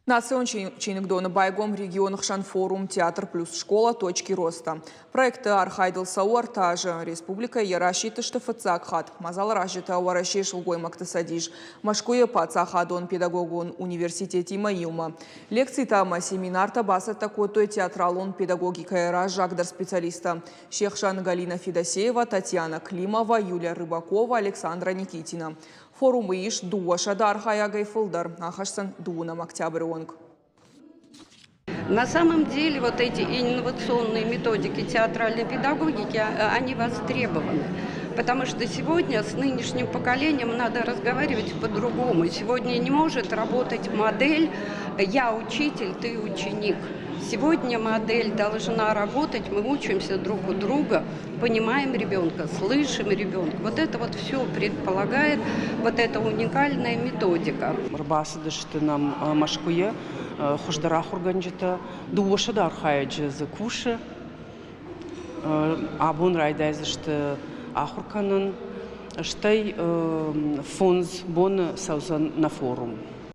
Национ чиныгдоны байгом регионы хсӕн форум «Театр плюс школа. Точки роста». Проекты архайдыл цӕуы ӕртӕ азы. Республикӕйы йӕ расидтысты фыццаг хатт. Мадзалы аразджытӕ Уӕрӕсейы сылгоймӕгты цӕдис, Мӕскуыйы паддзахадон педагогон университетимӕ иумӕ. Лекцитӕ ӕмӕ семинартӕ бацӕттӕ кодтой театралон педагогикӕйы раззагдӕр специалисттӕ. Се хсӕн Галина Федосеева, Татьяна Климова, Юлия Рыбакова, Александра Никитина. Форумы ис 200 архайӕгӕй фылдӕр, ахӕсдзӕн дыууынӕм октябры онг. На самом деле вот эти инновационные методики театральной педагогики, они востребованы. Потому что сегодня с нынешним поколением надо разговаривать по-другому. Сегодня не может работать модель «я учитель, ты ученик». Сегодня модель должна работать, мы учимся друг у друга, понимаем ребенка, слышим ребенка. Вот это вот все предполагает вот эта уникальная методика. Ӕрбацыдысты нӕм Мӕскуыйы хуыздӕр ахуыргӕнджытӕ, дыууӕсӕдӕ архайӕджы дзы кусы. Абон райдайдзысты ахуыр кӕнын, стӕй фондз боны цӕудзӕн нӕ форум.